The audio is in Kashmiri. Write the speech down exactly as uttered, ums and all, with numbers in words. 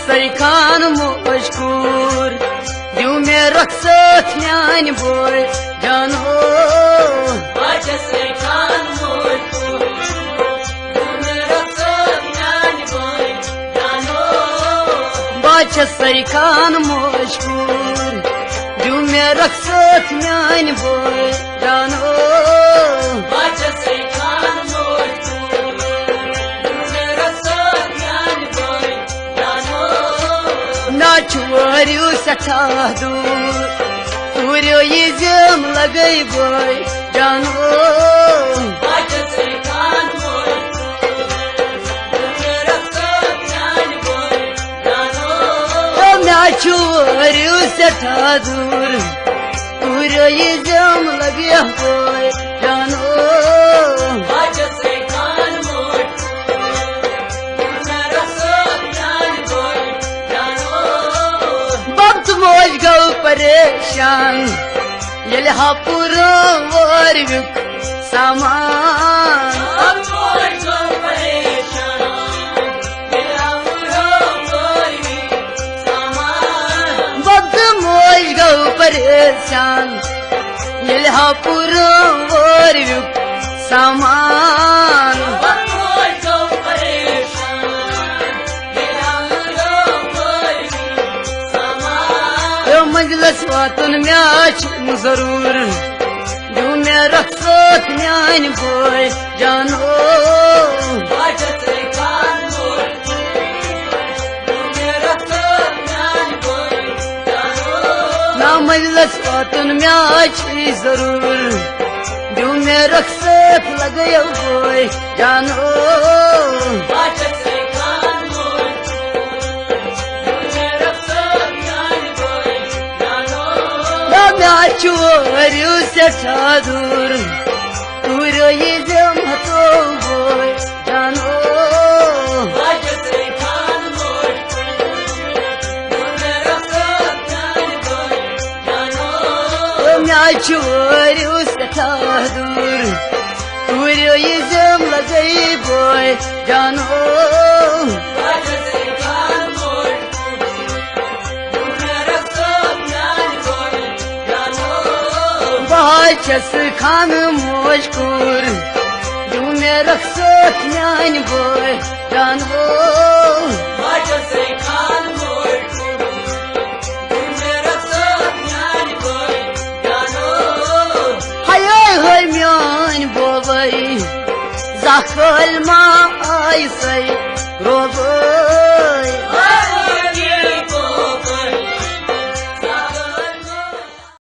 سرخان موج کوٗر، دِیِو مےٚ رۄخصت میانہِ بٲے جانو۔ بہٕ چھَس سرخان موج کوٗر، دِیِو مےٚ رۄخصت میانہِ بٲے جانو۔ بہٕ چھَس سرخان موج کوٗر، دِیِو مےٚ رۄخصت میانہِ بٲے جانو۔ بہٕ چھَس سرخان موج کوٗر، دِیِو مےٚ رۄخصت میانہِ بٲے جانو۔ مےٚ چھُ وٲرِو سٮ۪ٹھاہ دوٗر، ژوٗرِو یہِ زِم لگے بٲے جانو۔ او مےٚ چھُ وٲرِو سٮ۪ٹھاہ دوٗر، ژوٗرِو یہِ زِم لگے بٲے جانو۔ بب تہٕ موج گوٚو پریشان، ییٚلہِ ہاپُرو وٲرِوُک سامان۔ بب تہٕ موج گوٚو پریشان، ییٚلہِ ہاپُرو وٲرِوُک سامان۔ یو منزلس واتُن مےٚ چھُ ضروٗر، دِیِو مےٚ رۄخصت میانہِ بٲے جانو۔ نا منزلس واتُن مےٚ چھُ ضروٗر، دِیِو مےٚ رۄخصت لگے بٲے جانو۔ نہ مےٚ چھُ وٲرِو سٮ۪ٹھاہ دوٗر، ژوٗرِو یہِ زِم ہتو بٲے جانو۔ مےٚ چھُ وٲرِو سٮ۪ٹھاہ دوٗر، ژوٗرِو یہِ زِم لگے بٲے جانو۔ بہٕ حظ چھَس خانہٕ موج کوٗر، دِیِو مےٚ رۄخصت میانہِ بٲے جانو۔ ہَے ہَے میٲنۍ بوبے، زاہ کٲلۍ ما آیہِ سَے روبے۔